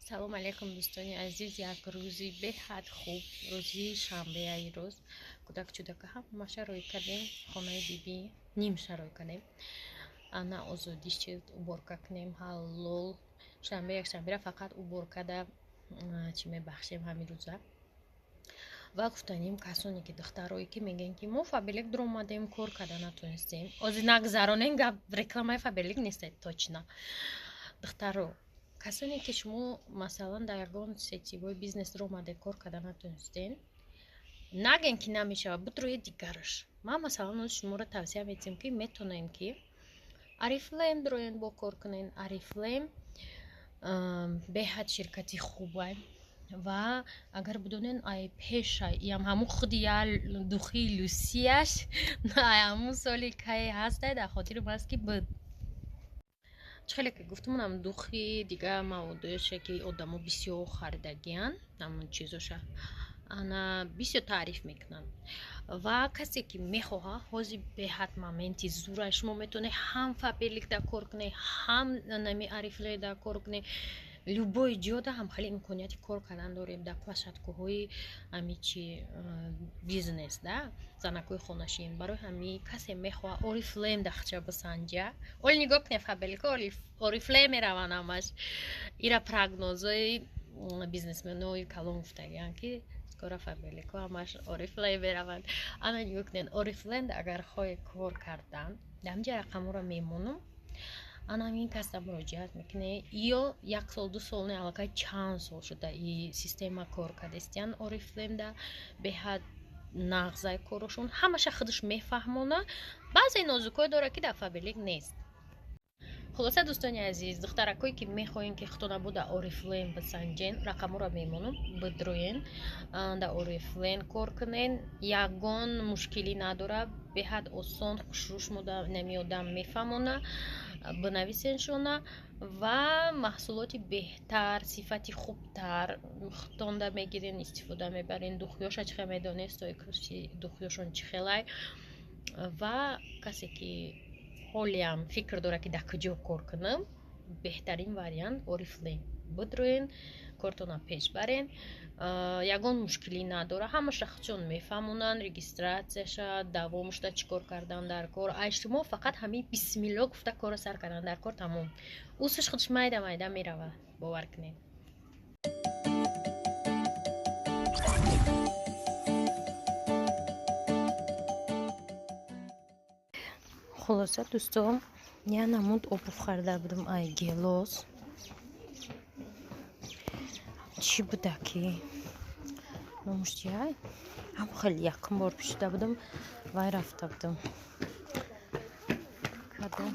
Салом алейкум, дӯстони азиз. Як рӯзи беҳад хуб, рӯзи шанбеаи рӯз. Кӯдак чудака ҳамаша рӯй кардем, хонаи бибӣ нимша рӯй кардем. Ана озодӣ шуд, уборка кунем, ҳалол. Шанбе якшанбера фақат уборкада чӣ мебахшем ҳамин рӯза. Ва гуфтанем, касоне ки, духтарое ки мегӯянд, ки мо Фаберлик дуромадем, кор карда натонистем. Озир нагзаронем, гап рекламаи Фаберлик нест, точно. Духтаро, касоне ки шумо, масалан, дар ягон сетевой бизнес дуромаде, кор карда натонистен, нагӯен, ки намешавад, бидроед дигараш. Ман, масалан, оз шуморо тавсия медиҳам, ки метонем, ки Орифлейм дуроен, бо кор кунен. Орифлейм беҳад ширкати хубай ва агар бидонен, ай пеша иам ҳамун худи я духи Люсияш ай ҳамун соли кай ҳастай, дар хотирам аст, ки буд. Чӣ хеле ки гуфтамонам, духи дига маводоше, ки одамо бисёр харидагиянд, ҳамун чизоша ана бисёр таъриф мекунанд. Ва касе ки мехоҳад, ҳозир беҳад моменти зура, шумо метавонед ҳам Фаберликда кор кунед, ҳам нами Орифлеймда кор кунед. Любой ҷода ҳам хеле имконияти кор кардан дорем дар площадкаҳои ҳами чи бизнес да занакҳои хонашин. Барои ҳами касе мехоҳад Орифлейм дахча бисанҷа, оли нигоҳ кунед, Фаберлика, Орифлейм мераванд ҳамаш. Ира прогнозҳои бизнесменои калон гуфтагиянд, ки скоро Фаберлико ҳамаш Орифлейм мераванд. Ана нигоҳ кунед, Орифлейм агар хоҳед кор кардан, дар ҳамҷа рақамҳоро мемонам, ана ҳамин касда муроҷиат мекунед. Ё як сол, 2 сол не, аллакай чанд сол шуда и система кор кардестиян Орифлеймда. Беҳад нағзай корошон, ҳамаша худаш мефаҳмона. Баъзе нозукҳое дорад, ки дар Фаберлик нест. Хулоса, дӯстони азиз, духтаракое ки мехоҳем, ки худтона бо дар Орифлейм бисанҷен, рақамҳоро мемонам, бидроен, дар Орифлейм кор кунен. Ягон мушкилӣ надорад, беҳад осон, хушрӯ шумо намеодам мефаҳмона. Бинависеншона ва маҳсулоти беҳтар, сифати хубтар худтонда мегирен, истифода мебарен. Духиёша чӣ хел медонед, стойкости духиёшон чӣ хелай. Ва касе ки ҳолиам фикр дорад, ки дар куҷо кор кунам, беҳтарин вариант Орифлейм. Бидроен, кортона пеш барен, ягон мушкилӣ надора, ҳамаша худшон мефаҳмонанд, регистрацияша, давомушда чӣ кор кардан дар кор. Ай шумо фақат ҳамин бисмилло гуфта корро сар кардан дар кор, тамом. Усш худш майда майда меравад, бовар кунед. Хулоса, дӯстон, я намуд обувь харида будам ай Гелос. Чӣ буда ки номуш чиай? Ҳам хеле якум бор пӯшида будам, вай рафта будам. Кадом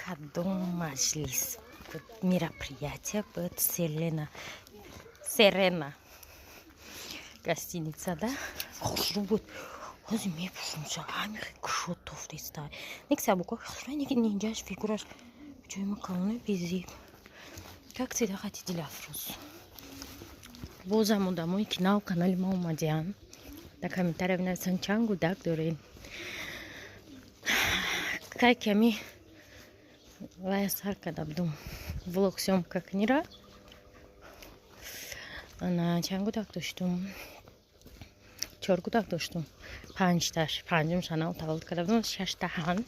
кадом маҷлис буд, мероприятие буд, Селена, Серена гостиницада. Хушрӯ буд. Ҳозир мепӯшумша, ҳами кушод тофтеста. Нек сабука хушрӯ, нек нинҷаш фигураш ҷои ма калоне безеб. Как всегда, хати Дилафрӯз. Бозам одамое ки нав канали ма омадиянд, дар комментария бинависанд, чанд гудак доред. Кай ками вая сар карда будум влог съёмка кунира, ана чанд гудак доштум? Чор гудак доштум, панҷташ, панҷумша нав таваллуд карда будум, шашта ҳан.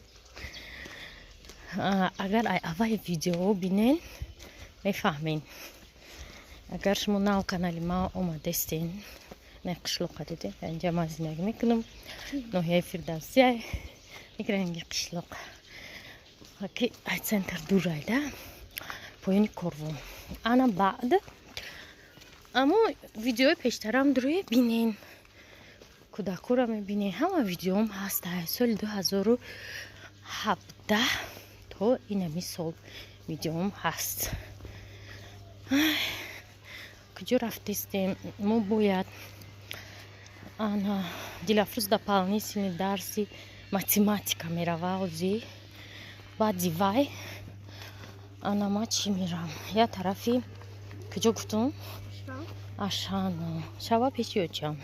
Агар ай аввали видеоҳо бинен, мефаҳмен. Агар шумо нав канали ма омадестен, не қишлоқа дидем, инҷа ман зиндагӣ мекунам, ноҳияи Фирдавсия, ранги қишлоқ ки ай центр дурай да, поёни корвон. Ана баъд аммо видеои пештарам дуруе бинен, кӯдакҳоро мебинен, ҳама видеом ҳаст соли 2017 то инами сол видеом ҳаст. Куҷо рафтестем мо? Бояд ана Дилафрӯз дополнительный дарси математика мерава ҳозир. Баъди вай ана ма чӣ мерам, я тарафи куҷо гуфтум, Ашан шава пеши очам.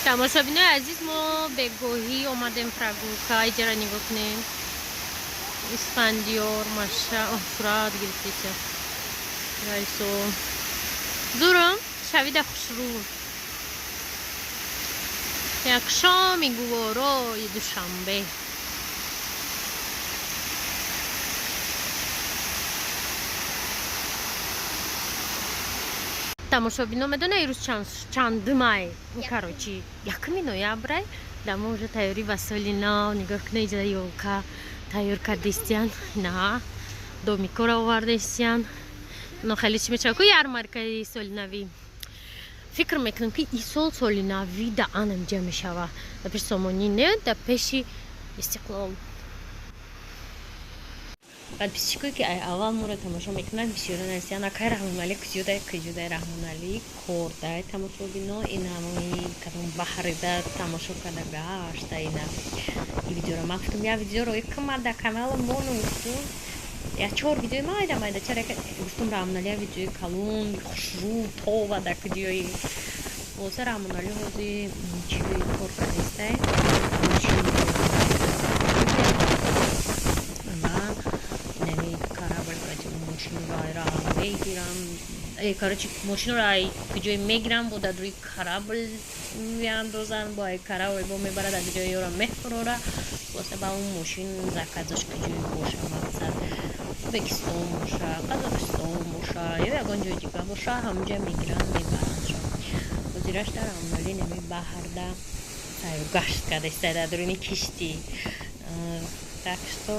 Тамошобинои азиз, мо бегоҳӣ омадем прогулка. Иҷара нигоҳ кунем. Исфандиёр, Маша, сурат гирифтеся. Райсо. Зурам, шавида хушрӯ. Як шоми гуворои Душанбе. Тамошобино, медона ирӯз чандумай? Короче, 1 ноябрай. Дамо уже тайёрӣ ба соли нав. Нигоҳ кунед, иҷа ёлка тайёр кардистиян, на домикора овардастиян. Но хеле чӣ мешавад ку, ярмаркаи соли навӣ. Фикр мекунам, ки ин сол соли навӣ да анамҷа мешава, да пеши Сомонӣ, не, да пеши Истиқлол. Подписчикое, ки ай аввал моро тамошо мекунанд, бисёра нависиян: «Акай Раҳмоналӣ куҷодай, куҷодай Раҳмоналӣ?» Кордай, тамошобино, ин ҳамои кадом баҳрида тамошо карда гашта. Ина и видеоро ман гуфтам, я видеоро икма да канала мону гуфтум, я чор видеои майда майда чара гуфтум. Раҳмоналӣ я видеои калон хушрӯ това да куҷои? Хулоса, Раҳмоналӣ ҳози чи кор кардистай, ва инами корабль мошинро мегирам. Короче, мошинро ай куҷое мегирам, бо дар рӯи корабль меандозанд, бо ай корабль бо мебарад, аз ҷои ёро мефурора. Хулоса, ба он мошин заказаш куҷое боша, мақсад, Ӯзбекистон боша, Қазоқистон боша ё ягон ҷои дига боша, ҳамонҷа мегиранд, мебарандшон. Ҳозираш дар Амали нами баҳрда сайру гашт кардаиста дар дуруни киштӣ. Так что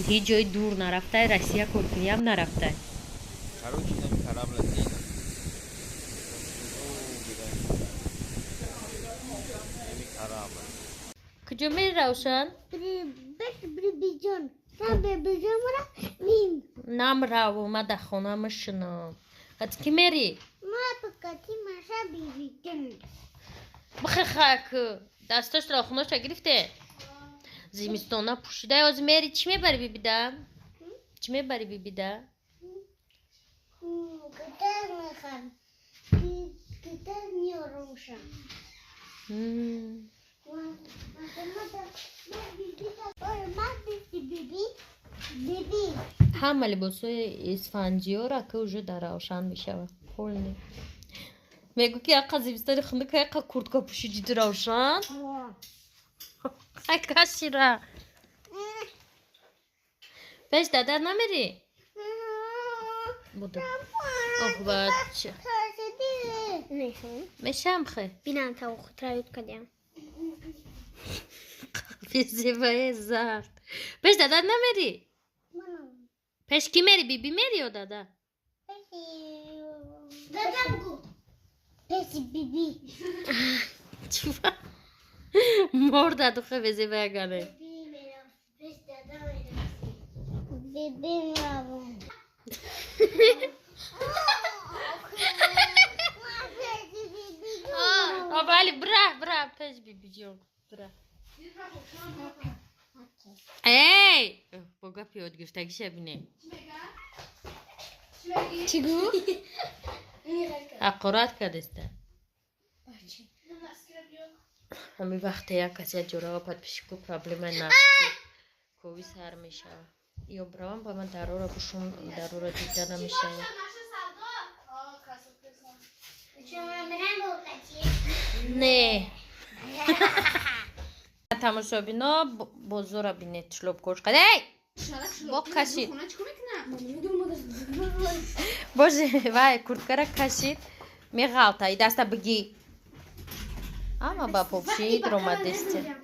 ҳеҷ ҷои дур нарафтай, Россия коркуниям нарафтай. Короче, инами корабля дидам. Инами корабль. Куҷо мери, Равшан? Бибиҷон. Ман бибиҷон мара мин. Намраву, ма дар хона мешинам. Қати ки мери? Ма пакати маша бибиҷон. Бихехак, дастошро хуноша гирифте, зимистона пӯшида. Ҳозир мери, чӣ мебари бибида? Чӣ мебари бибида? Китоб мехарам. Китоб меорумшам. Ма биби биби. Ҳама либосҳои Исфандиёра ки уже дар Равшан мешавад, полный. Мегӯ, ки яқа зимистони хунук, яқа куртка пӯшиди, Равшан. Ай, кашира. Пеш дадар намери? Буду. Ох, бача. Мешам хе. Бинам, та хутравит кардям. Зебаи зард. Пеш дадар намери? Пеш ки мери? Биби мери ё дада? Дадам гу. Пеши биби. Чува? Морда духе безебая гане. Биби мерам. Пеш дада мерам. Биби мерам. Вали, бра, бра, пеш бибиҷон, бра. Эй, бо гапи ёд гирифтагиша бинем. Чӣ гу? Ҳақорат кардеста. Ҳамин вақте як касе як ҷорава подписчику проблемаи нафти кови сар мешава. Ё бравам ба ман дарора бушум, дарора дида намешава. Не. Тамошобино, бозора бинед, шлоб кош кад. Эй! Бо кашид. Боже, вай, курткара кашид. Меғалта, и даста бигӣ. Ама ба попшид ромадесте.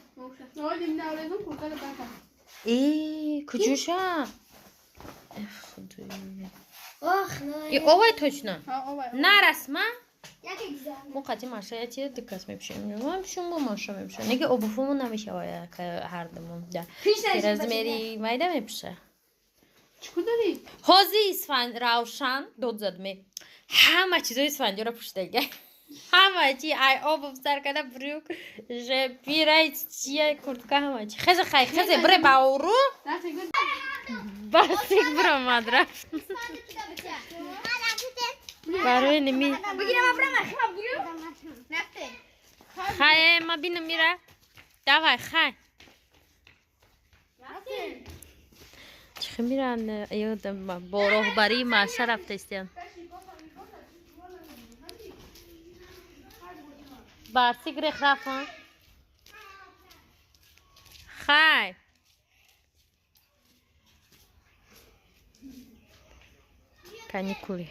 И куҷоша? Худоё. И овай точно. Нарасма? Мо қати Маша яти дукас мепӯшем. Ма пӯшум, бо Маша мепӯшам. Неги обуфумон намешава ҳардумон. Размери майда мепӯша. Ҳози Исфан Равшан дод зад ме. Ҳама чизои Исфандиёра пӯшидага. Ҳама чи, ай обув сар карда, брюк, же пирай, чия, куртка, ҳама чи. Хезе, хай, хезе, бре ба ору. Басик биромад рафт. Барои ними. Хай, ма бинам мира. Давай, хай. Чӣ миран, бо роҳбарии Маша рафта истиян. Барси грех рафт. Хай. Каникулы.